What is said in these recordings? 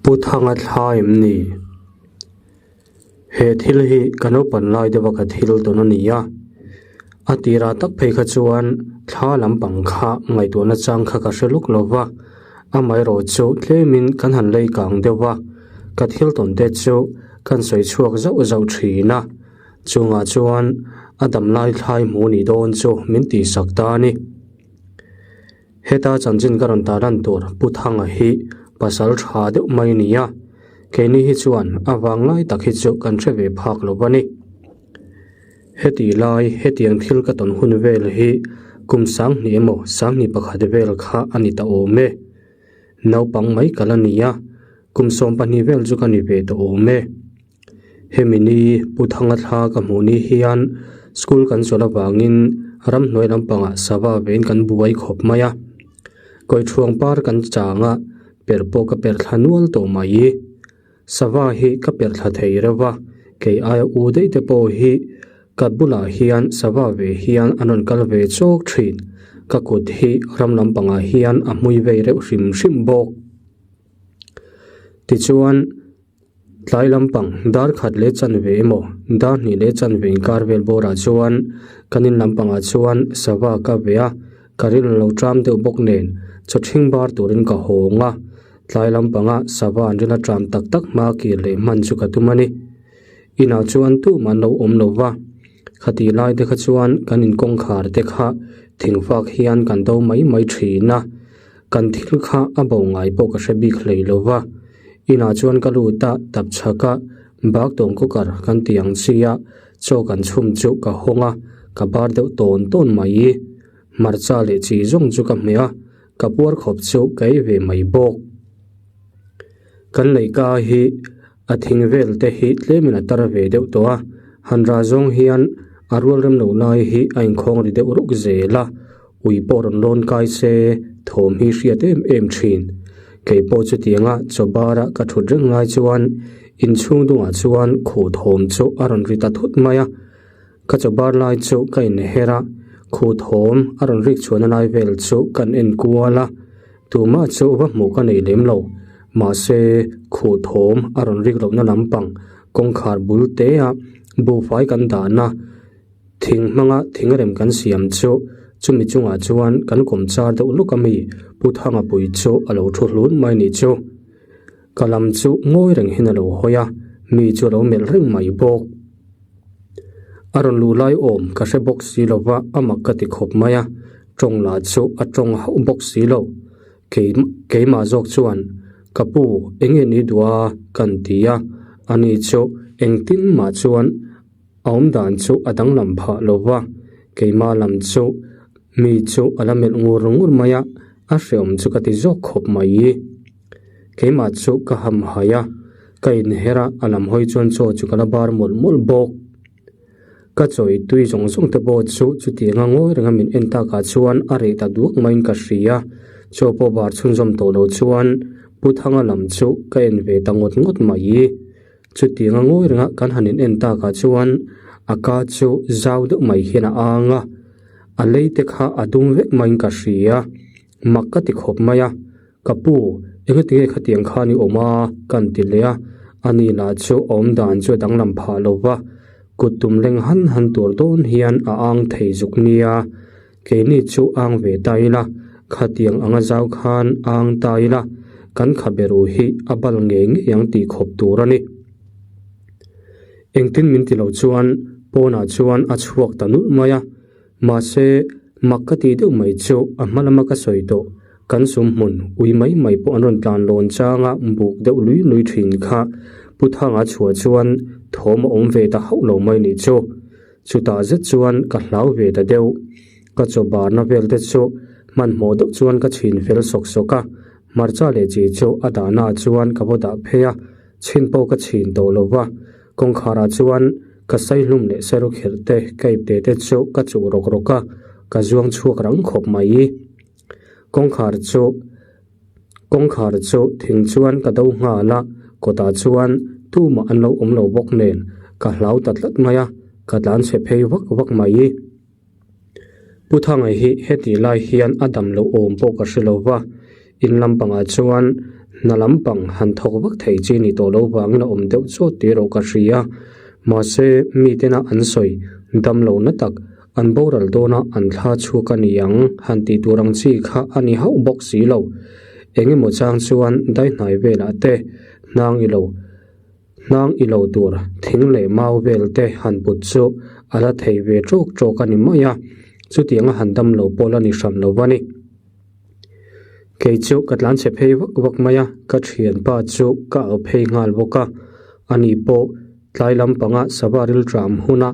Pu Thanga thla em ni? He thil hi ka naupan lai deuha ka thil tawn a ni a. A tirah tak phei kha chuan thla lampang kha ngaihtuahna chang kha ka hre lawk lo va, amaherawh chu tlemin kan han lei kang deuh va, ka thil tawn te chu kan sawi chhuak zauh zauh thin a. Chungah chuan a damlai thlai hmuh nih dawn chu min tihsak ta a ni. Heta chanchin ka rawn tar lan tur Pu Thanga hi pasal tha deuh mai a ni a, keini hi chuan a vang lai tak hi chu kan hre ve phak lo a ni. Heti lai hetiang thil ka tawn hun vel hi kum sanghnih emaw sanghnih pakhat vel kha a ni ta awm e. Naupang mai ka la ni a, kum 12 vel chu ka ni ve ta awm e. Hemi ni Pu Thanga thla ka hmuh ni hian school kan chawlh avangin ramhnuai lampangah sava vein kan buai khawp mai a. Kawithuang par kan chang a, perh pawh ka perh thla nual tawh mai. Sava hi ka perh thla thei reuh va, kei aia u daih te pawh hi ka bulah hian sava ve hian an rawn kal ve chawk thin. Ka kut hi ram lampangah hian a hmui vei reuh hrim hrim bawk. Tichuan. Tlai lampang dar khat leh chanve emaw dar hnih leh chanve inkar vel bawrah chuan kan in lampangah chuan sava ka ve a, ka ril lo ṭam deuh bawk nen chaw ṭhing bar turin ka hawng a, tlai lampanga sava an ril a ṭam tak tak hma kir leh hman chu ka tum a ni. Inah chuan tumah an lo awm lo va, khatih lai te kha chuan kan in kawngkhar te kha thingfak hian kan do mai mai ṭhin a, kan thil kha a bo ngai pawh ka hre bik hlei lo va. Inah chuan ka lut a, tap chhak a, bak tawng cooker kan tih ang chi a, chaw kan chhum chu ka hawng a, ka bar deuh tawn tawn mai. Hmarcha leh chi zawng chu ka hmeh a, ka puar khawp chu ka ei ve mai bawk. Kan leihka hi a thing vel te hi tlemin a tar ve deuh tawh a, han rah zawng hian a rual rem lo lai hi a inkhawng ri deuh ruk zel a. Ui pawh rawn lawn kai se thawm hi hriat em em thin. Kei pawh chutianga chaw bara ka thut reng lai chuan inchhung dungah chuan khuh thawm chu a rawn ri ta thut mai a. Ka chaw bar lai chu ka inher a, khuh thawm a rawn rik chhuahna lai vel chu kan en kual a. Tumah chu va hmuh ka nei lem lo. Mahse, khuh thawm a rawn rik lohna lampang kawngkhar bul te a buhfai kan dahna, Thing hmanga thingrem kan siam chu chumi chungah chuan kan kawm char deuh luk a mi Pu Thanga pui chu a lo thu hlun mai ni chu. Ka lam chu ngawi reng hian a lo hawi a, mi chu a lo melh reng mai bawk. A rawn luh lai awm ka hre bawk si lo va, a mak ka ti khawp mai a, tawng lah chu a tawng hauh bawk si lo. Kei keimah zawk chuan ka pu eng nge ni duh a kan ti a, ani chu engtin mah chuan A awm dan chu a danglam phah lo va, keimah lam chu mi chu a la melh ngur ngur mai a, a hreawm chu ka ti zawk khawp mai. Keimah chu ka ham hai a, ka inher a, a lam hawi chuan chaw chu ka la bar mawlh mawlh bawk. Ka chawi tui zawng zawng te pawh chu chutianga ngawi renga min en takah chuan a reh ta duak maiin ka hria, chaw pawh bar chhunzawm tawh lo chuan Pu Thanga lam chu ka en ve ta ngawt ngawt mai. Chutianga ngawi renga kan han in en takah chuan a ka chu zau deuh mai hian a ang a, a lei te kha a dum vek maiin ka hria, mak ka ti khawp mai a, ka pu engati nge khatiang khan i awm a ka han ti leh a, ani lah chu a awm dan chu a danglam phah lo va, kut tum leng han han tur dawn hian a ang thei zuk nia, keini chu ang ve ta ila, khatiang anga zau khan ang ta ila, kan khabe ruh hi a bal ngei ngei ang tih khawp tur a ni. Engtin min ti lo chuan pawnah chuan a chhuak ta nulh mai a, mahse mak ka tih deuh mai chu a hma lama ka sawi tawh kan sum hmun ui mai mai pawh an rawn tlan lawn changa buk deuh lui lui thin kha Pu Thanga chhuah chuan thawm a awm ve ta hauh lo mai nih chu. Chutah zet chuan ka hlau ve ta deuh. Ka chaw barna vel te chu hmanhmawh deuh chuan ka chhin fel sawk sawk a, hmarcha leh chi chu a dahna ah chuan ka vaw dah phei a, chhin pawh ka chhin tawh lo va. Kawngkhar ah chuan ka saihlum leh sarukhirh te ka ipte te chu ka chuh rawk rawk a, ka zuang chhuak rang khawp mai. Kawngkhar chu Kawngkhar chu thing chuan ka do nghal a, kawtah chuan tumah an lo awm lo bawk nen ka hlau ta tlat mai a, ka tlan chhe phei vak vak mai. Pu Thangai hi hetih lai hian a dam loh awm pawh ka hre lo va, in lampangah chuan Hna lampang han thawk vak thei chi ni tawh lo vangin a awm deuh chawt tih erawh ka hria. Mahse, mi tena an sawi dam lo na tak, an boral dawna an thla chhuak a ni ang han tih tur ang chi kha a ni hauh bawk si lo. Eng emaw chang chuan daihnai velah te hnang i lo hnang i lo tur thing leh mau vel te han put chu a la thei ve tawk tawk a ni mai a, chutianga han dam lo pawh la ni hran lo a ni. Kei chu ka tlan chhe phei vak vak mai a, ka thianpa chu ka au phei nghal bawk a, ani pawh tlai lampanga sava rilṭam huna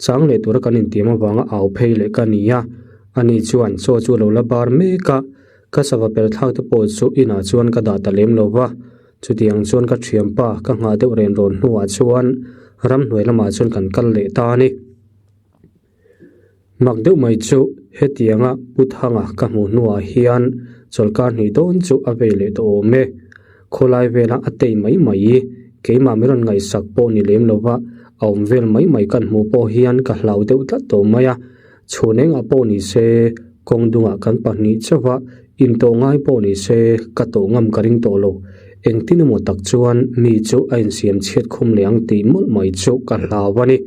chang leh tura kan intiam avanga au phei leh ka ni a, ani chuan chaw chu a lo la bar mek a, ka sava per thlak te pawh chu inah chuan ka dah ta lem lo va, chutiang chuan ka thianpa ka nghah deuh ren rawn hnuah chuan ramhnuai lamah chuan kan kal leh ta a ni. Mak deuh mai chu hetianga Pu Thanga ka hmuh hnuah hian chawlhkar hnih dawn chu a vei leh tawh awm e. Khawlai vela a tei mai mai i keimah min rawn ngaihsak pawh ni lem lova a awm vel mai mai kan hmuh pawh hian ka hlau deuh tlat tawh mai a. Chhun engah pawh ni se kawng dungah kan pahnih chauh a, intawh ngai pawh ni se ka tawh ngam ka ring tawh lo. Engtin emaw tak chuan mi chu a insiam chhiat khum leh ang tih mawlh mai chu ka hlau a ni.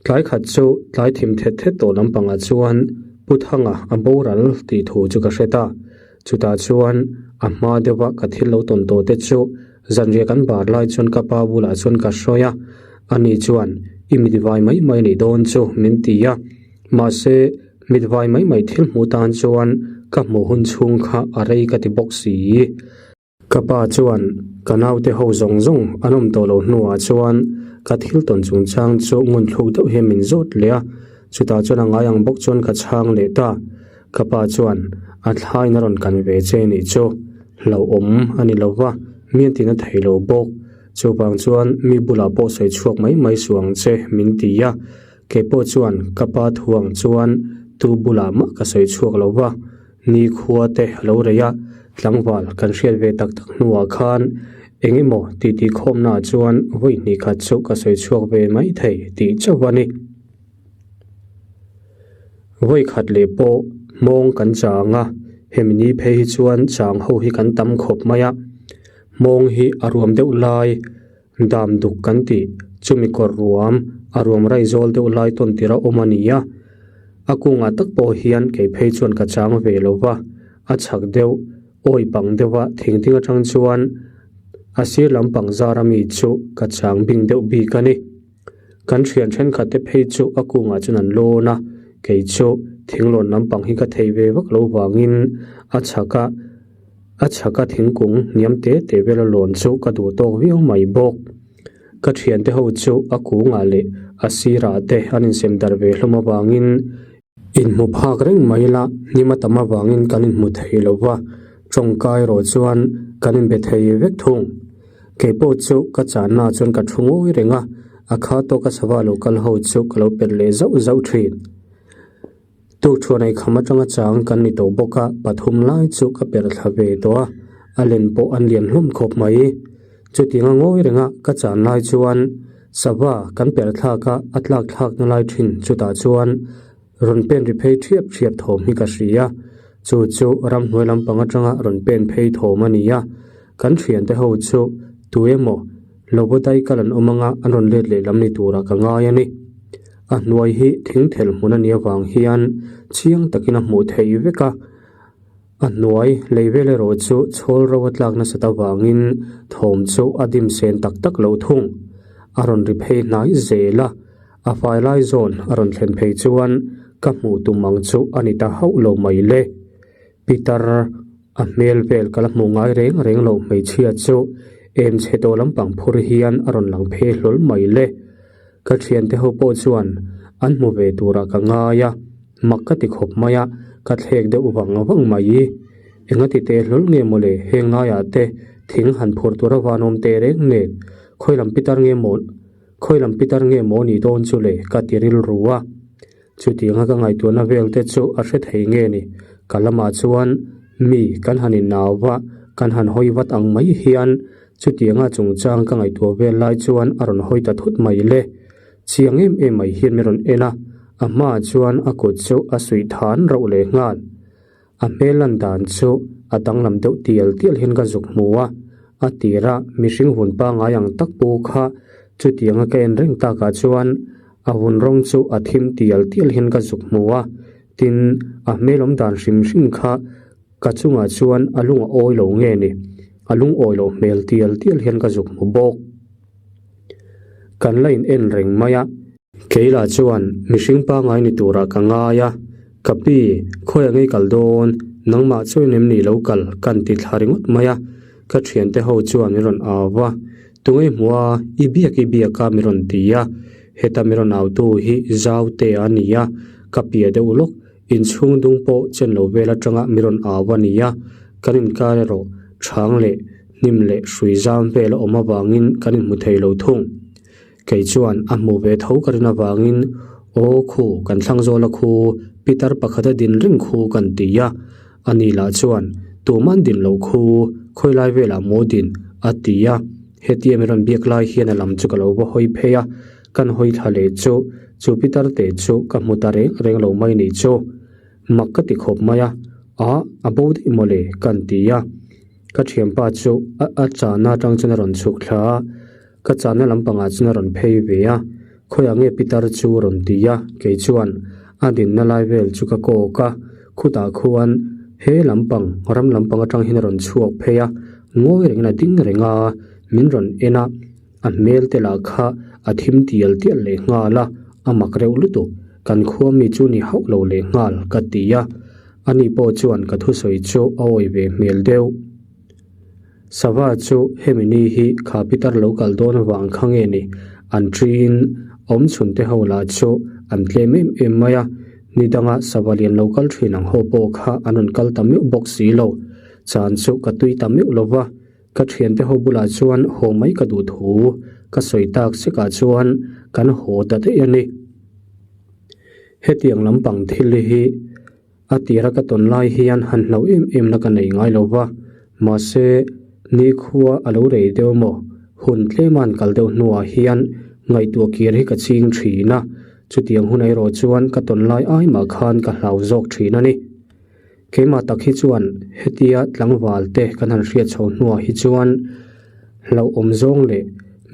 Tlai khat chu tlai thim thet thet tawh lampangah chuan Pu Thanga a boral tih thu chu ka hre ta. Chutah chuan a hma deuha ka thil lo tawn tawh te chu zanriah kan bar lai chuan ka pa bulah chuan ka hrawi a, ani chuan i mitvai mai mai nih dawn chu min ti a. Mahse mitvai mai mai thil hmuh tan chuan ka hmuh hun chhung kha a rei ka ti bawk si. Ka pa chuan ka naute ho zawng zawng an awm tawh loh hnuah chuan ka thil tawn chungchang chu ngun thluk deuh hian min zawt leh a, chutah chuan a ngai ang bawk chuan ka chhang leh ta. Ka pa chuan a thlaiin a rawn kan ve che nih chu hlauhawm a ni lo va, mi an tina thei lo bawk. Chuvang chuan mi bulah pawh sawi chhuak mai mai suh ang che min ti a, kei pawh chuan ka pa thu ang chuan tu bulah mah ka sawi chhuak lo va. Ni khua te a lo rei a, tlangval kan hriat ve tak tak hnuah khan eng emaw titi khawmnaah chuan vawi hnih khat chu ka sawi chhuak ve mai thei tih chauh a ni. Vawi khat leh pawh hmawng kan chang a, hemi ni phei hi chuan chang ho hi kan tam khawp mai a, hmawng hi a ruam deuh lai dam duk kan tih chumi kawr ruam a ruam rai zawl deuh lai tawn tir a awm a ni a, a kungah tak pawh hian kei phei chuan ka chang ve lo va, a chhak deuh awi pang deuha thingding atang chuan a sir lampang zar ami chu ka chang bing deuh bik a ni. Kan thian thenkhat te phei chu a kungah chuan an lawn a, kei chu thinglawn lampang hi ka thei ve vak lo vangin a chhak a a chhak a thingkung hniam te te vela lawn chu ka duh tawk viau mai bawk. Ka thiante ho chu a kungah leh a sirah te an insem darh ve hlawm avangin Inhmu phak reng mai la, hnim a tam avangin kan inhmu thei lo va, tawngkai erawh chuan kan inbe thei vek thung. Kei pawh chu ka channa chuan ka thu ngawi reng a, a kha tawka sava lo kal ho chu ka lo pet leh zauh zauh thin. Tukṭhuan ei kham atanga chang kan ni tawh bawk a, pathum lai chu ka perh thla ve tawh a, a len pawh an lian hlawm khawp mai. Chutianga ngawi renga ka chan lai chuan sava kan perh thlak a, a tlak thlakna lai thin chutah chuan rawn pen ri phei thiap thiap thawm hi ka hria. Chu chu ramhnuai lampang atanga rawn pen phei thawm a ni a, kan thiante ho chu tu emaw Lobodai kal an awm anga an rawn let leh lam ni turah ka ngai a ni. A hnuai hi thingthel hmun a nih avang hian chiang takin a hmuh theih vek a. A hnuai lei vel erawh chu chhawl ro a tlak nasat avangin thawm chu a dim sen tak tak loh thung. A rawn ri phei hnai zel a, a fai lai zawn a rawn thlen phei chuan ka hmuh tum ang chu a ni ta hauh lo mai le. Pitar a hmel vel ka la hmuh ngai reng reng loh hmeichhia chu em chhe tawh lampang phur hian a rawn lang phei hlawl mai le. Ka thiante ho pawh chuan an hmu ve turah ka ngai a, mak ka ti khawp mai a, ka thlek deuh vang vang mai. Enga ti teh hlawl nge maw le heng laiah te thing han phur tur a van awm teh reng nen, khawi lam pitar nge maw khawi lam pitar nge maw ni dawn chu le ka ti rilru a. Chutianga ka ngaihtuahna vel te chu a hre thei nge ni? Ka lamah chuan mi kan han innau va, kan han hawi vat ang mai hian chutianga chungchang ka ngaihtuah vel lai chuan a rawn hawi ta thut mai le. Chiang em em mai hian min rawn en a, a hmaah chuan a kut chu a suih than rauh leh nghal. A hmel lan dan chu a danglam deuh tial tial hian ka zuk hmu a, a tira mihring vun pangngai ang tak pu kha chutianga ka en reng takah chuan a vun rawng chu a thim tial tial hian ka zuk hmu a, tin a hmel awm dan hrim hrim kha ka chungah chuan a lung a awi lo nge ni, a lungawi loh hmel tial tial hian ka zuk hmu bawk. Kan la in en reng mai a. Keila chuan mihring pangngai ni turah ka ngai a, Ka pi, khawi ang i kal dawn, nangmah chuan em ni lo kal kan ti thla ringawt mai a, ka thiante ho chuan min rawn au va, Tunge hmuh a, i biak i biak a min rawn ti a, heta min rawn autu hi Zaute a ni a, ka pia deuh lawk, inchhung dung pawh chen lo vel atanga min rawn au a ni a, kan inkar erawh chhang leh hnim leh hrui zam vel a awm avangin kan inhmu thei lo thung. Kei chuan a hmuh ve tho ka rin avangin, Aw khu, kan thlang zawl a khu, pitar pakhat a din reng khu kan ti a. Ani lah chuan, Tuman din loh khu, khawi lai velah maw din? a ti a. Hetia min rawn biak lai hian a lam chu ka lo va hawi phei a, kan hawi thla leh chu, chu pitar te chu ka hmu ta reng reng lo mai nih chu. Mak ka ti khawp mai a, A, a bo daih mawle kan ti a. Ka thianpa chu a a chahna atang chuan a rawn chhuk thla a. Ka chahna lampangah chuan a rawn phei ve a, khawiah nge pitar chu a rawn ti a, kei chuan a dinna lai vel chu ka kawk a, khutah khuan he lampang, ram lampang atang hian a rawn chhuak phei a, ngawi rengin a ding reng a, min rawn en a, a hmel te lah kha a thim tial tial leh nghal a, a mak reuh lutuk, kan khua mi chu ni hauh lo leh nghal ka ti a, ani pawh chuan ka thusawi chu a awi ve hmel deuh. Sava chu hemi ni hi kha pitar lo kal dawn avang kha nge ni? An ṭiin awm chhun te ho lah chu an tlem em em mai a, ni danga sava lian lo kal ṭhin ang ho pawh kha an rawn kal ta meuh bawk si lo. Chan chu ka tui ta meuh lo va, ka ṭhiante ho bulah chuan haw mai ka duh thu ka sawi tak sekah chuan kan haw ta daih a ni. Hetiang lampang thil hi. A tira ka tawn lai hian han hlau em em na ka nei ngai lo va, mahse nikhua a lo rei deuh maw? Hun tlema'n kal deuh hnuah hian ngaihtuah kir hi ka ching thin a, chutiang hun erawh chuan ka tawn lai ai mah khan ka hlau zawk thin a ni. Keimah tak hi chuan hetia tlangval te kan han hriat chho hnuah hi chuan hlauhawm zawng leh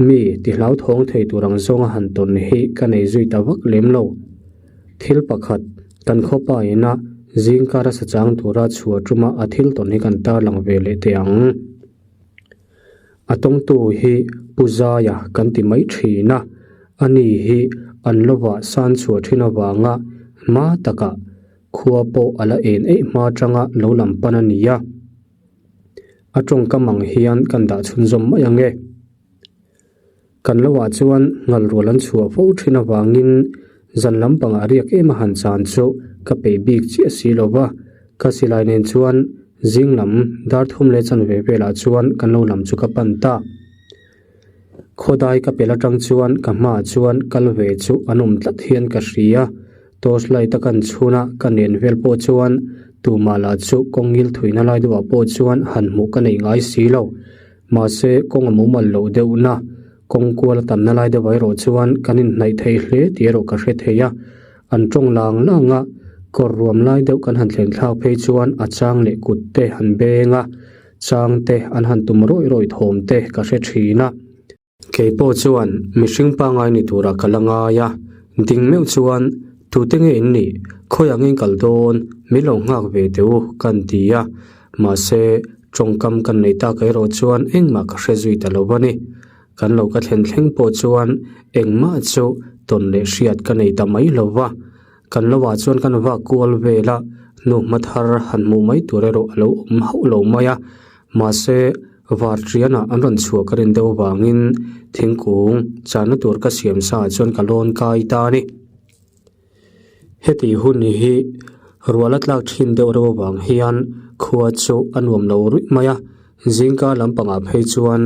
mi ti hlauthawng thei tur ang zawnga han tawn hi ka nei zui ta vak lem lo. Thil pakhat, kan khawpa ina zingkar a sachang tura chhuah tuma a thil tawn hi kan tarlang ve leh teh ang. A tawngtu hi Pu Zaia kan ti mai thin a, ani hi an lovah san chhuah thin avanga hma takah khua pawh a la en eih hma atanga lo lam pan a ni a. A tawngkam ang hian kan dah chhunzawm mai ang e. Kan lohah chuan ngal rual an chhuah fo thin avangin zan lampangah riak em a han chan chu ka peih bik chiah si lo va, ka silai nen chuan zing lam dar thum leh chanve velah chuan kan lo lam chu ka pan ta. Khawdai ka pel atang chuan ka hmaah chuan kal ve chu an awm tlat hian ka hria, torch light a kan chhun a ka nen vel pawh chuan tumah lah chu kawng ngil thuina lai deuhah pawh chuan han hmuh ka nei ngai si lo. Mahse, kawng a mumal loh deuhna, kawng kual a tamna lai deuh erawh chuan kan inhnaih thei hle tih erawh ka hre thei a. An tawng lang lang a, kawr ruam lai deuh kan han thlen thlak phei chuan a chang leh kut te han beng a, chang te an han tum rawih rawih thawm te ka hre thin a. Kei pawh chuan mihring pangngai ni turah ka la ngai a, ding meuh chuan tute nge in nih, khawiah nge in kal dawn, min lo nghak ve teh u kan ti a, mahse tawngkam kan nei tak erawh chuan engmah ka hre zui ta lo a ni. Kan lo ka thlen thleng pawh chuan engmah chu tawn leh hriat ka nei ta mai lo va, kan lo ah chuan kan vak kual vel a, hnuhma thar han hmuh mai tur erawh a lo awm hauh lo mai a, Mahse, varṭianah an rawn chhuah ka rin deuh avangin thingkung chahna tur ka siam sa ah chuan ka lawn kai ta a ni. Heti hun hi rual a tlak ṭhin deuh reuh avang hian khua chu a nuam lo ruih mai a, zingka lampangah phei chuan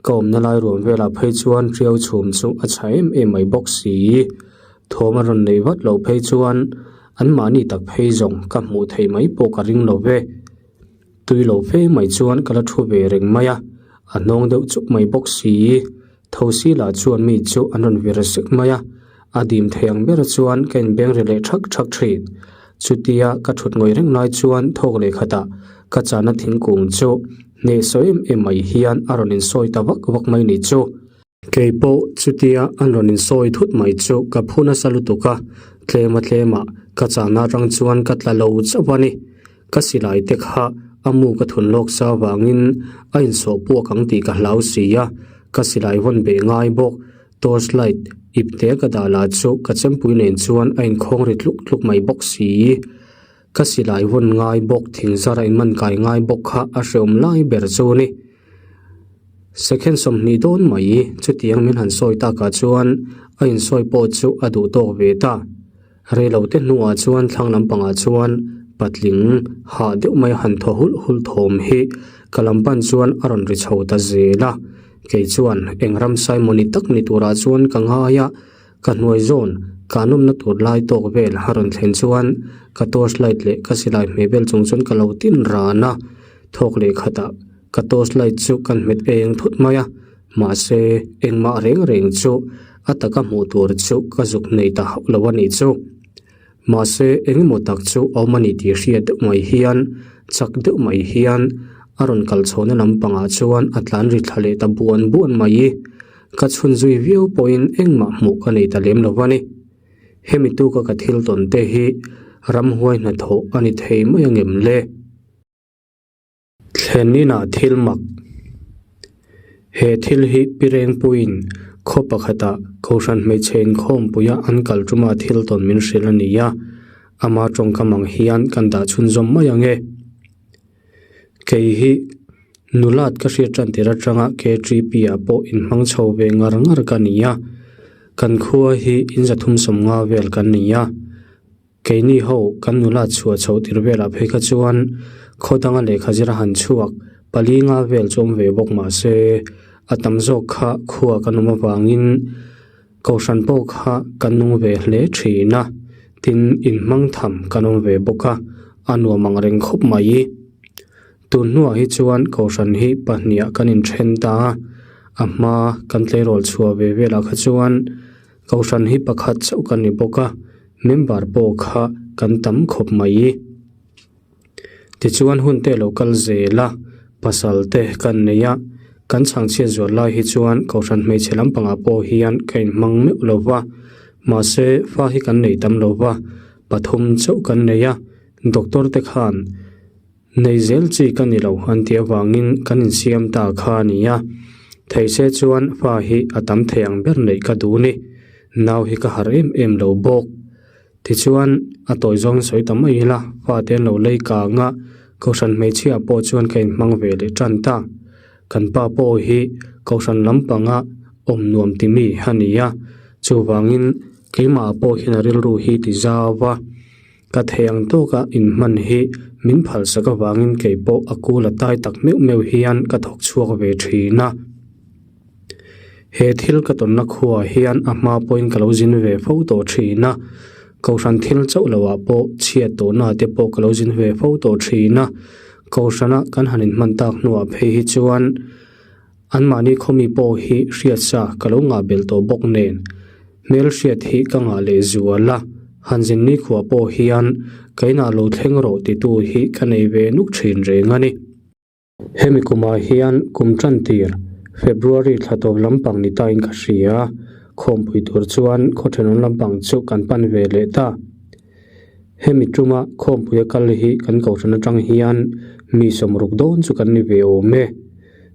ka awmna lai ruam velah phei chuan ṭiau chhum chu a chha em em mai bawk si. Thawm a rawn nei vat loh phei chuan anmahni tak phei zawng ka hmuh theih mai pawh ka ring lo ve. Tui lo fe mai chuan ka la thu ve reng mai a, a hnawng deuh chuk mai bawk si. Thosi lah chuan mi chu an rawn vir sek mai a, a dim thei ang ber chuan ka inbeng ri leh thak thak thin. Chutia ka thut ngawih reng lai chuan thawk leh khatah ka chahna thingkung chu hnehsawh em em mai hian a rawn insawi ta vak vak mai ni chu. Kei pawh chutia an rawn insawi thut mai chu ka phu nasa lutuk a, tlema tlemah ka chahna atang chuan ka tla lo chauh a ni. Ka silai te kha a mu ka thun lawk sa avangin a insawh puak ang tih ka hlau si a, ka silai vawn beh ngai bawk. Torch light ip te ka dah lah chu ka chempui nen chuan a inkhawng ri tluk tluk mai bawk si. Ka silai vawn ngai bawk thing zar a inman kai ngai bawk kha a hreawm lai ber chu a ni. Second 20 dawn mai chutiang min han sawi takah chuan a insawi pawh chu a duh tawk ve ta. Reilote hnuah chuan thlang lampangah chuan patling hah deuh mai han thaw hulh hulh thawm hi ka lam pan chuan a rawn ri chho ta zel a. Kei chuan eng ramsai mawni tak ni turah chuan ka ngai a, ka hnuai zawn ka nawmna tur lai tawk vel a rawn thlen chuan ka torch light leh ka silai hmeh vel chung chuan ka lo tin ran a, thawk leh khatah ka torch light chu kan hmet eng thut mai a. Mahse, engmah reng reng chu a taka hmuh tur chu ka zuk nei ta hauh lo a nih chu. Mahse, engemaw tak chu a awm a ni tih hriat deuh mai hian, chak deuh mai hian a rawn kal chhohna lampangah chuan a tlan ri thla leh ta buan buan mai. Ka chhun zui viau pawhin engmah hmuh ka nei ta lem lo a ni. Hemi tuka ka thil tawn te hi ramhuai hnathawh a ni thei mai angem le? Thlen inah thil mak. He thil hi Pi Rengpuiin khaw pakhata Kohhran hmeichhe inkhawmpuia an kal tuma thil tawn min hrilh a ni a, ama tawngkam ang hian kan dah chhunzawm mai ang e. Kei hi nulat ka hriat tan tir atanga KTP ah pawh inhmang chho ve ngar ngar ka ni a, kan khua hi in 350 vel kan ni a. Keini ho kan nula chhuah chhoh tir velah phei kha chuan khaw danga lehkha zir a han chhuak pali nga vel chu awm ve bawk mah se a tam zawk kha khua kan awm avangin kohhran pawh kha kan nung ve hle thin a, tin inhmang tham kan awm ve bawk a, a nuam ang reng khawp mai. Tun hnuah hi chuan kohhran hi pahniah kan inthen ta a, a hma kan tleirawl chhuah ve velah kha chuan Kohhran hi pakhat chauh kan ni bawk a, member pawh kha kan tam khawp mai. Tichuan hun te lo kal zel a, pasal te kan nei a, kan chhangchhiat zual lai hi chuan kohhran hmeichhe lampangah pawh hian ka inhmang meuh lo va, mahse fa hi kan nei tam lo va, pathum chauh kan nei a, doctor te khan Nei zel chi ka ni lo an tih avangin kan insiam ta kha a ni a, thei se chuan fa hi a tam thei ang ber neih ka duh ni, nau hi ka harh em em lo bawk. Tichuan, a tawi zawng sawi ta mai ila, fate an lo lei kang a, Kohhran hmeichhia pawh chuan ka inhmang ve leh tan ta. Kan pa pawh hi Kohhran lampanga awm nuam ti mi a ni a, chuvangin keimah pawh hian a rilru hi ti zau va. Ka thei ang tawka inhman hi min phalsak avangin kei pawh a kul a tai tak meuh meuh hian ka thawk chhuak ve thin a. He thil ka tawnna khuaah hian a hma pawhin ka lo zin ve fo tawh thin a, Kohhran thil chauh loah pawh chhiat tawhna te pawh ka lo zin ve fo tawh thin a, Kohhrana kan han inhman tak hnuah phei hi chuan Anmahni khawmi pawh hi hriatsa ka lo ngah belh tawh bawk nen, hmelhriat hi ka ngah leh zual a, han zin nikhua pawh hian ka inah lo thleng rawh titu hi ka nei ve nuk thin reng a ni. Hemi kumah hian kum tan tir, February thla tawp lampang ni tain ka hria, khawmpui tur chuan khaw thenawm lampang chu kan pan ve leh ta. Hemi tuma khawmpuia kal hi kan kohhran atang hian mi 60 dawn chu kan ni ve awm e.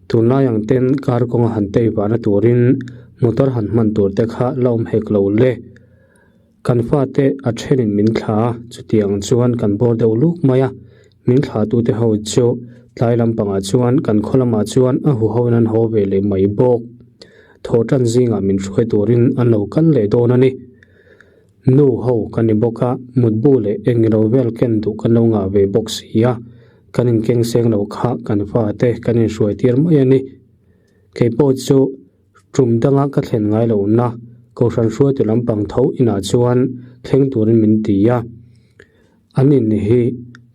Tunlai ang ten car kawnga han tei vahna turin motor han hman tur te kha la awm hek lo le. Kan fate a thenin min thla a, chutiang chuan kan bawr deuh luk mai a. Min thla tute ho chu tlai lampangah chuan kan khaw lamah chuan a huhoin an haw ve leh mai bawk. Thawhtan zingah min hruai turin an lo kal leh dawn a ni. Nu ho ka ni bawk a, mutbu leh engilo vel ken duh kan lo ngah ve bawk si a, kan inkeng seng lo kha kan fate kan inhruai tir mai a ni. Kei pawh chu tum danga ka thlen ngai lohna Kohhran hruaitu lampang tho inah chuan thleng turin min ti a. An in hi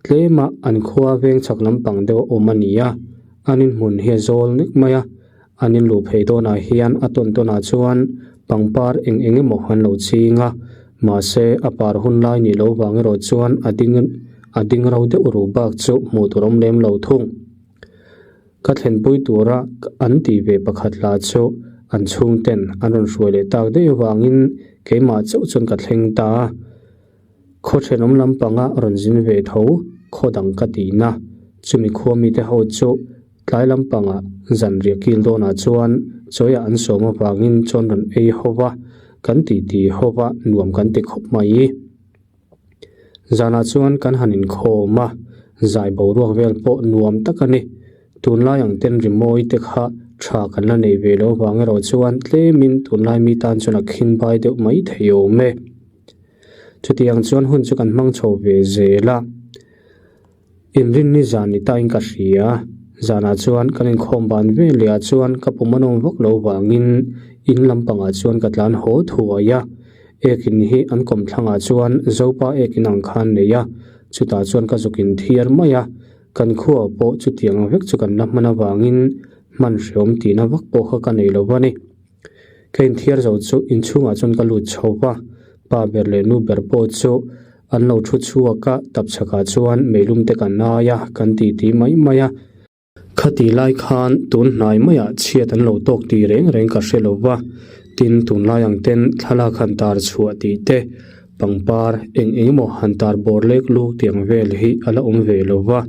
tlema an khua veng chhak lampang deuh a awm a ni a, an inhmun hi a zawl nek mai a, an in luh phei dawnah hian a tawn tawnah chuan pangpar eng eng emaw an lo ching a. Mahse, a par hun lai nih lo vang erawh chuan a ding a ding ro deuh ru bak chu hmuh tur awm lem lo thung. Ka thlenpui tura an tih ve pakhat lah chu an chhungten an rawn hruai leh tak daih avangin keimah chauh chuan ka thleng ta a. Khaw thenawm lampanga rawn zin ve tho khaw dang ka tihna chumi khua mite ho chu tlai lampanga zanriah kil dawnah chuan chawiah an sawm avangin chuan rawn ei ho va, kan titi ho va nuam kan ti khawp mai. Zanah chuan kan han inkhawm a, zai boruak vel pawh nuam tak a ni. Tunlai ang ten rimawi te kha tha kan la nei ve lo vang erawh chuan tlemin tunlai mi tan chuan a khinbai deuh mai thei awm e. Chutiang chuan hun chu kan hmang chho ve zel a. Inrinni zan ni tain ka hria. Zanah chuan kan inkhawm ban ve leh ah chuan ka pum a nawm vak lo vangin in lampangah chuan ka tlan haw thuai a. Ekin hi an kawmthlangah chuan Zopa ekin ang khan nei a, chutah chuan ka zuk inthiar mai a. Kan khuaah pawh chutiang vek chu kan la hman avangin hman hreawm tihna vak pawh kha ka nei lo va ni. Ka inthiar zo chu inchhungah chuan ka lut chho va, pa ber leh nu ber pawh chu an lo thu chhuak a, tapchhakah chuan meilum te kan ai a, kan titi mai mai a. Khati lai khan tun hnai maiah chhiat an lo tawk tih reng reng ka hre lo va, tin tunlai ang ten thlalak han tar chhuah tih te, pangpar eng eng emaw han tar bawr lek luk tiang vel hi a la awm ve lo va.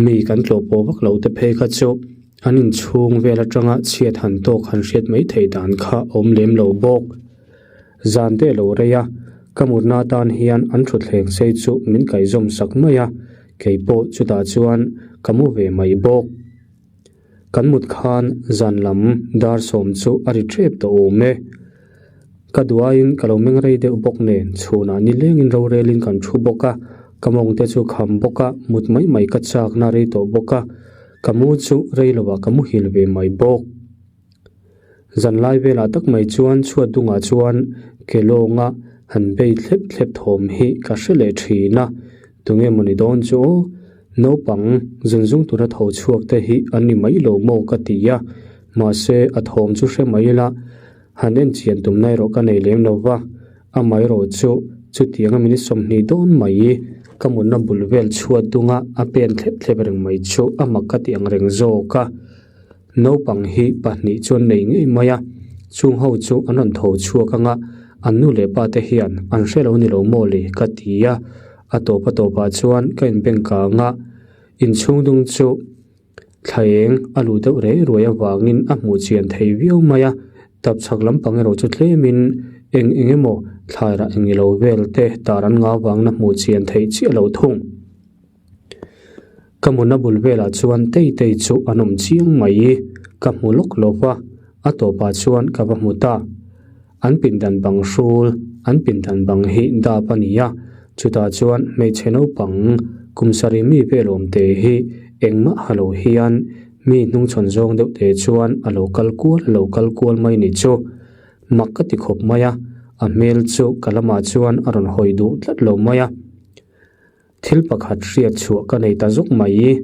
Mi kan tlawh pawh vak lo te phei kha chu an inchhung vel atanga chhiat han tawk han hriat mai theih dan kha awm lem lo bawk. Zan te lo rei a, ka mutna atan hian an thutthleng sei chu min kaihzawm sak mai a, kei pawh chutah chuan ka mu ve mai bawk. Kan mut khan zan lam dar sawm chu a ri tep tawh awm e. Ka duaiin ka lo meng rei deuh bawk nen chhunah nilengin rorelin kan thu bawk a, ka mawng te chu kham bawk a, mut mai mai ka chakna rei tawh bawk a, ka mu chu rei lovah ka muhil ve mai bawk. Zanlai velah tak mai chuan chhuat dungah chuan ke lawnga han bei thlep thlep thawm hi ka hre leh thin a, tunge mawni dawn chu aw, naupang zunzung tura tho chhuak te hi an ni mai lo maw ka ti a, mahse a thawm chu hre mai ila han en chian tumna erawh ka nei lem lo va, amaherawh chu chutianga minute 20 dawn mai ka mutna bul vel chhuat dunga a pen thlep thlep reng mai chu a mak ka ti ang reng zawk a. Naupang hi pahnih chuan nei ngei mai a, chung ho chu an rawn tho chhuak ang a, an nu leh pa te hian an hre lo ni lo maw le ka ti a, a tawp a tawpah chuan ka inbeng kang a, inchhung dung chu thlaeng a luh deuh rei ruai avangin a hmuh chian thei viau mai a, tapchhak lampang erawh chu tlemin eng eng emaw thlairah eng ilo vel te tar an ngau vangin a hmuh chian theih chiah lo thung. Ka muna bul velah chuan tei tei chu an awm chiang mai. Ka hmu lawk lo va, a tawpah chuan ka va hmu ta. An pindan bang hrul, an pindan bang hi dap a ni a, chutah chuan hmeichhe naupang kum sarih mi vel awm te hi engmah ha lo hian mi hnungchhawn zawng deuh te chuan a lo kal kual a lo kal kual mai ni chu. Mak ka ti khawp mai a, a hmel chu ka lamah chuan a rawn hawi duh tlat lo mai a. Thil pakhat hriat chhuah ka nei ta zawk mai.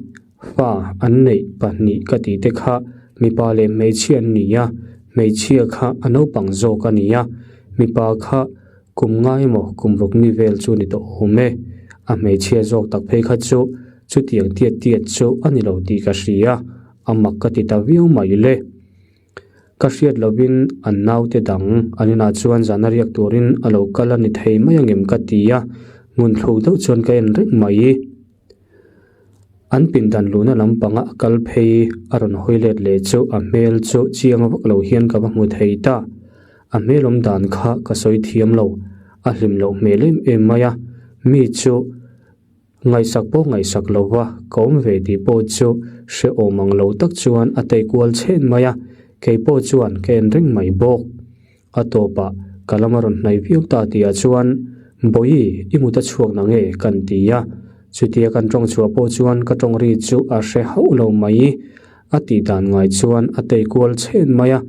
Fa an neih pahnih ka tih te kha mipa leh hmeichhia an ni a, hmeichhia kha a naupang zawk a ni a, mipa kha kum ngai emaw kum ruk mi vel chu ni tawh awm e. A hmeichhia zawk tak phei kha chu chutiang tiat tiat chu a ni lo tih ka hria, a mak ka ti ta viau mai le. Ka hriat lovin an naute dang an inah chuan zan a riak turin a lo kal a ni thei mai angem ka ti a, hmun thluk deuh chuan ka en reng mai. An pindan luhna lampanga a kal phei a rawn hawi let leh chu a hmel chu chiang vak lo hian ka va hmu thei ta. A hmel awm dan kha ka sawi thiam lo, a hlim loh hmel em em mai a, mi chu. Ngaihsak pawh ngaihsak lo va, ka awm ve tih pawh chu hrehawm ang lo tak chuan a tei kual chhen mai a, kei pawh chuan ka en reng mai bawk. A tawpah ka lam a rawn hnaih viau ta tihah chuan, Bawihi, i mut a chhuak na nge? kan ti a. Chutia kan tawng chhuah pawh chuan ka tawng ri chu a hre hauh lo mai. A tih dan ngai chuan a tei kual chhen mai a.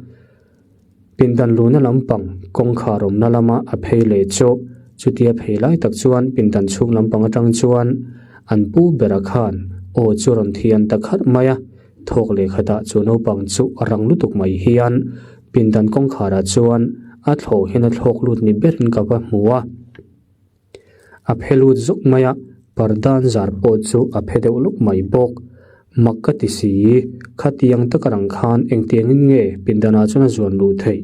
Pindan luhna lampang kawngkhar awmna lama a phei leh chu chutia phei lai tak chuan pindan chhung lampang atang chuan an pu bera khan aw chu rawn thian ta kharh mai a, thawk leh khatah chu naupang chu a rang lutuk mai hian pindan kawngkharah chuan a thlawh hian a thlawk lut ni berin ka va hmu a. A phe lut zuk mai a, parda an zar pawh chu a phe deuh luk mai bawk. Mak ka ti si, khatiang taka rang khan engtiangin nge pindanah chuan a zuan luh theih?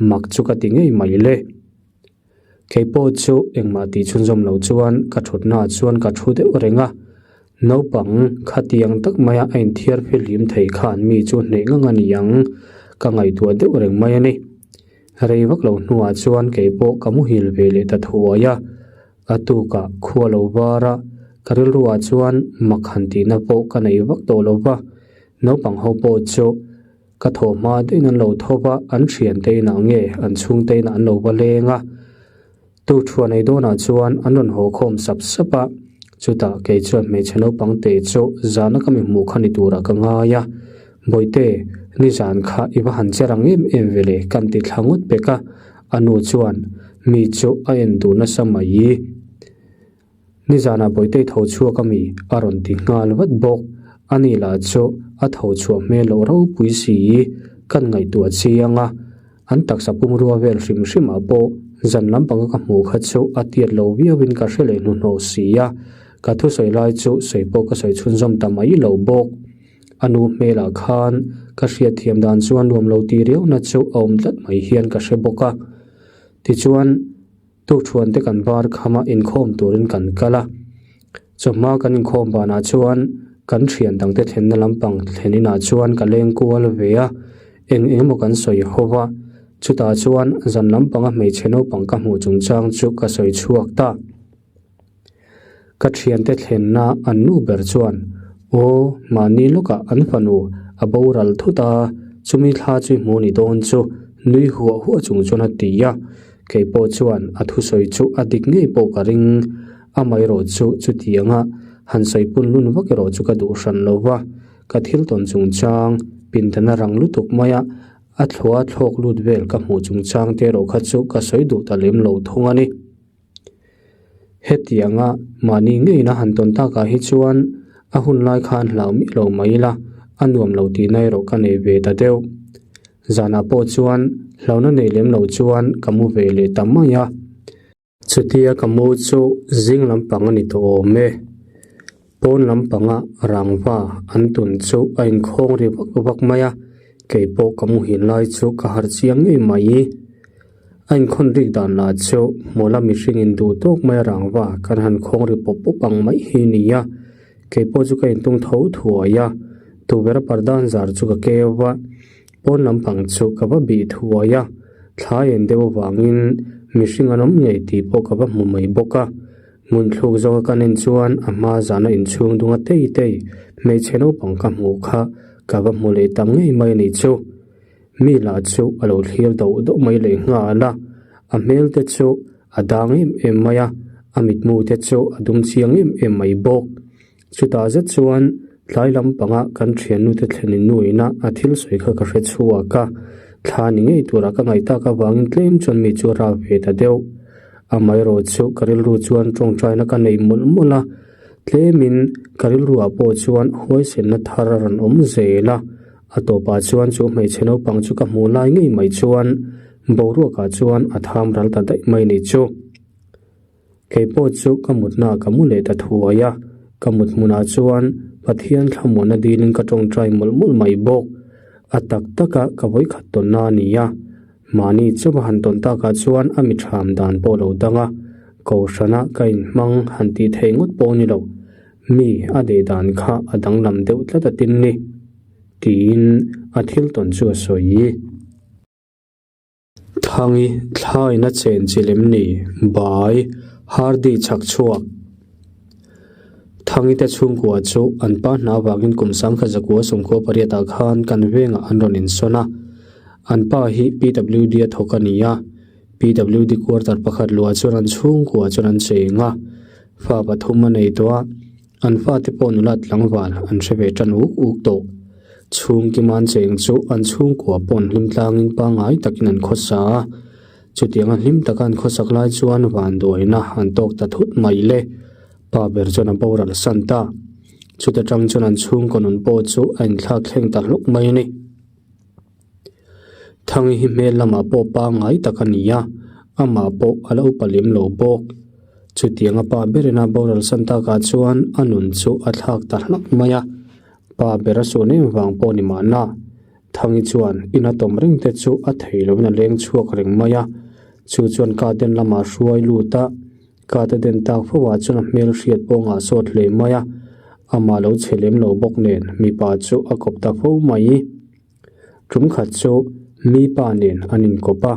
Mak chu ka ti ngei mai le. Kei pawh chu engmah tih chhunzawm lo chuan ka thutnaah chuan ka thu deuh reng a, naupang khatiang tak maia a inthiar fihlim thei khan mi chu hneh ngang a ni ang, ka ngaihtuah deuh reng mai a ni. Rei vak lo hnuah chuan kei pawh ka muhil ve leh ta thuai a, a tukah khua lo var a, ka rilruah chuan mak han tihna pawh ka nei vak tawh lo va, naupang ho pawh chu Ka thawh hma deuhin an lo tho va, an thiante inah nge an chhungte inah an lo va leng a. Tu thuan ei dawnah chuan an rawn haw khawm sap sap a, chutah kei chuan hmeichhe naupang te chu zana ka mi hmuh kha ni turah ka ngai a. Bawihte, nizan kha i va han che rang em em ve le kan ti thla ngawt pek a, a nu chuan mi chu a en duh nasa mai. Nizanah Bawitei tho chhuak a mi a rawn ti nghal vat bawk. Ani lah chu a tho chhuah hmel loh ropui si kan ngaihtuah chiang a, an taksa pumrua vel hrim hrimah pawh zan lampanga ka hmuh kha chu a tiat lo viauin ka hre leh hnuhnawh si a, ka thusawi lai chu sawi pawh ka sawi chhunzawm ta mai lo bawk. A nu hmelah khan ka hriatthiam dan chuan nuam lo ti riauna chu a awm tlat mai hian ka hre bawk a. Tichuan. Tukṭhuan te kan bar kham a, inkhawm turin kan kal a. Chawhma kan inkhawm banah chuan kan ṭhian dangte thlenna lampang thlen inah chuan ka leng kual ve a, eng eng emaw kan sawi ho va. Chutah chuan zan lampanga hmeichhe naupang ka hmuh chungchang chu ka sawi chhuak ta. Ka thiante thlenna an nu ber chuan, Aw, mahni lawkah an fanu a boral thut a, chumi thla chu i hmu ni dawn chu, nui huah huah chung chuan a ti a. Kei pawh chuan a thusawi chu a dik ngei pawh ka ring. Amaherawh chu chutianga han sawi pun lun vak erawh chu ka duh hran lo va, ka thil tawn chungchang pindana rang lutuk maia a thlua thlawk lut vel ka hmuh chungchang te erawh kha chu ka sawi duh ta lem lo thung a ni. Hetianga mahni ngeina han tawn takah hi chuan a hun lai khan hlau miah lo mai ila, a nuam lo tihna erawh ka nei ve ta deuh. Zanah pawh chuan hlauhna nei lem lo chuan ka mu ve leh ta mai a. Chutia ka mu chu zing lampang a ni tawh awm e. Pawn lampanga rangva an tun chu a inkhawng ri vak vak mai a, kei pawh ka muhil lai chu ka harh chiang ngei mai. A inkhawn rik dan lah chu hmawla mihring in duh tawk mai a rangva kan han khawng ri pawp pawp ang mai hi ni a, kei pawh chu ka intung tho thuai a, tukverh a parda an zar chu ka keu va, pawn lampang chu ka va bih thuai a, thla en deuh avangin mihring an awm ngei tih pawh ka va hmu mai bawk a. Hmunthluk zawka kan en chuan a hma zana inchhung dunga tei tei hmeichhe naupang ka hmuh kha ka va hmu leh ta ngei mai a nih chu. Mi lah chu a lo thlir doh doh mai leh nghal a, a hmel te chu a dang em em mai a, a mitmu te chu a dum chiang em em mai bawk. Chutah zet chuan tlai lampanga kan thiannute thlenin nuina a thil sawi kha ka hre chhuak a, thla ni ngei tura ka ngaih tak avangin tlem chuan mi chu a rap ve ta deuh. Amaherawh chu ka rilru chuan tawngtaina ka nei mawlh mawlh a, tlemin ka rilruah pawh chuan huaisenna thar a rawn awm zel a. A tawpah chuan chu hmeichhe naupang chu ka hmuh lai ngei mai chuan boruakah chuan a tham ral ta daih mai ni chu. Kei pawh chu ka mutna ka mu leh ta thuai a, ka mut hmunah chuan Pathian thlamuanna dilin ka tawngtai mawlh mawlh mai bawk. A tak taka ka vawikhat tawnna a ni a, mahni chauha han tawn takah chuan a mi ṭham dan pawh lo dang a, kohhrana ka inhmang han tih theih ngawt pawh ni lo, mi a deh dan kha a danglam deuh tlat a tin ni, tiin a thil tawn chu a sawi. Thangi thlain a chen chi lem ni, Bai, Hardy chhak chhuak. Thangi te chhungkua chu an pa hna avangin kum sangkhat zakua sawmkhua pariatah khan kan vengah an rawn insawn a. An pa hi PWD a thawk a ni a, PWD quarter pakhat luah chuan an chhungkua chuan an cheng a, fa pathum a nei tawh a. An fate pawh nula tlangval an hre ve tan uk uk tawh. Chhung Kiman cheng chu an chhungkua paw'n hlim tlangin pangngai takin an khawsa a. Chutianga hlim taka an khawsak lai chuan vanduaina an tawk ta thut mai le. Pa ber chuan a boral san ta. Chuta tang chuan an chhungkaw nun pawh chu a inthlak thleng ta hlawk mai a ni. Thangi hi hmel lamah pawh pangngai tak a ni a, amah pawh a la upa lem lo bawk. Chutianga pa berin a boral san takah chuan a nun chu a thlak ta hlak mai a, pa ber a suan em vang pawh ni mahna. Thangi chuan ina tawm reng te chu a thei lovin a leng chhuak reng mai a, chu chuan ka den lamah hruai lut a, ka te den tak fo ah chuan a hmel hriat pawh ngah sawt hle mai a, amah lo chhe lem lo bawk nen mipa chu a kawp ta fo mai. Tum khat chu mi pa nen an inkawp a,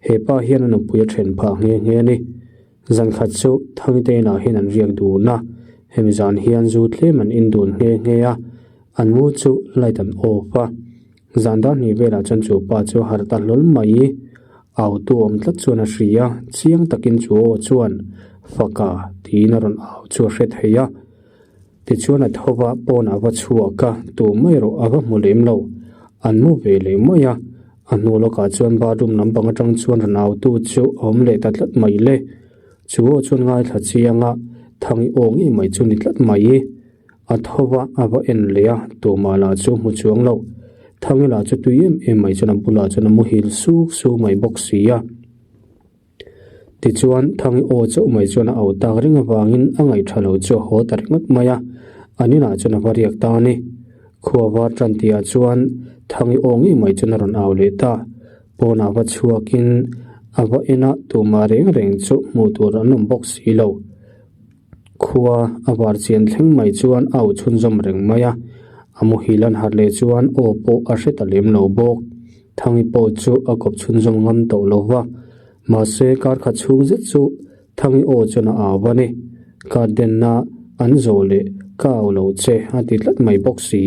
he pa hian a nupui a then phah nghe nghe a ni. Zan khat chu Thangte inah hian an riak dun a, hemi zan hian zu tlem an in dun nghe nghe a, an mu chu light an off a. Zan dar hnih velah chuan chu pa chu a harh ta hlawl mai. Autu awm tlat chuan a hria, chiang takin chu aw chuan Faka tiin a rawn au chu a hre thei a. Tichuan a tho va, pawnah a va chhuak a, tu mai erawh a va hmu lem lo. An mu ve leh mai a, a hnu lawkah chuan bathroom lampang atang chuan rawn autu chu a awm leh ta tlat mai le. Chu aw chuan ngaithla chiang a, Thangi aw ngei mai chu ni tlat mai. A tho va, a va en leh a, tumah lah chu hmu chuang lo. Thangi lah chu tui em em mai chuan a bulah chuan a muhil suk suk mai bawk si a. Tichuan, Thangi aw chauh mai chuan a au tak reng avangin a ngaih tha lo chu a haw ta ringawt mai a, an inah chuan a va riak ta a ni. Khua var tan tihah chuan Thangi aw ngei mai chuan a rawn au leh ta. Pawnah va chhuakin a va en a, tumah reng reng chu hmuh tur an awm bawk si lo. Khua a var chian thleng mai chuan a au chhunzawm reng mai a, a muhil an harh leh chuan aw pawh a hre ta lem lo bawk. Thangi pawh chu a kawp chhunzawm ngam tawh lo va, mahse kar khat chhung zet chu Thangi aw chuan a au a ni. Kar denna an zawh leh ka au lo che a ti tlat mai bawk si.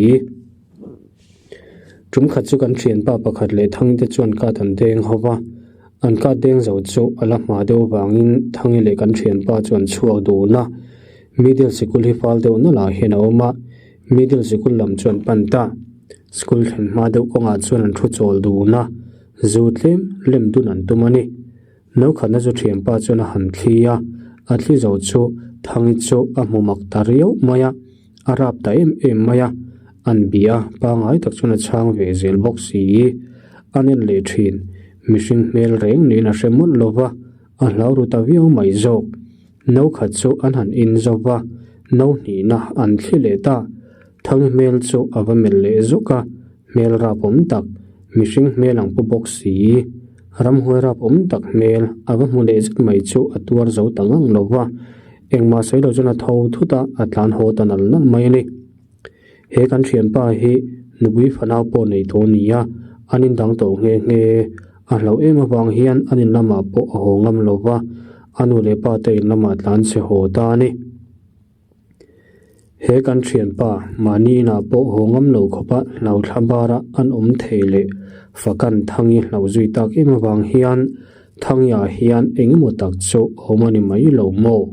Tum khat chu kan thianpa pakhat leh Thangi te chuan kat an deng ho va, an kat deng zo chu a la hma deuh vangin Thangi leh kan thianpa chu an chhuak dun a. Middle sikul hi fal deuh nalh ah hian a awm a, middle sikul lam chu an pan ta. School thlen hma deuh kawngah chuan an thu chawl dun a, zu tlem lem dun an tum a ni. No khatna chu thianpa chuan a han thli a, a thli zo chu Thangi chu a hmu mak ta riau mai a. A rap ta em em mai a, an bia pangai tak chuan a chhang ve zel bawk si. An en leh thin, mihring hmel reng niin a hre mawlh lo va, a hlau ru ta viau mai zawk. No khat chu an han in zo va, no hnihna an thli leh ta. Thangi hmel chu a va melh leh zuk a, hmel rap awm tak, mihring hmel ang pu bawk si. Ramhuai rap awm tak hmel a va hmu leh zet mai chu a tuar zo ta ngang lo va. Engmah sawi lo chuan a tho thut a, a tlan haw ta nal nal mai a ni. He kan thianpa hi nupui fanau pawh nei tawh a ni a, an indang tawh nghe nghe. A hlauh em avang hian an in lamah pawh a haw ngam lo va, a nu leh pa te in lamah tlan chhe haw ta a ni. He kan thianpa mahni inah pawh haw ngam lo khawpa hlauthla bara an awm thei leh fakan Thangi hlauh zui tak em avang hian Thangiah hian engemaw tak chu a awm a ni mai lo maw?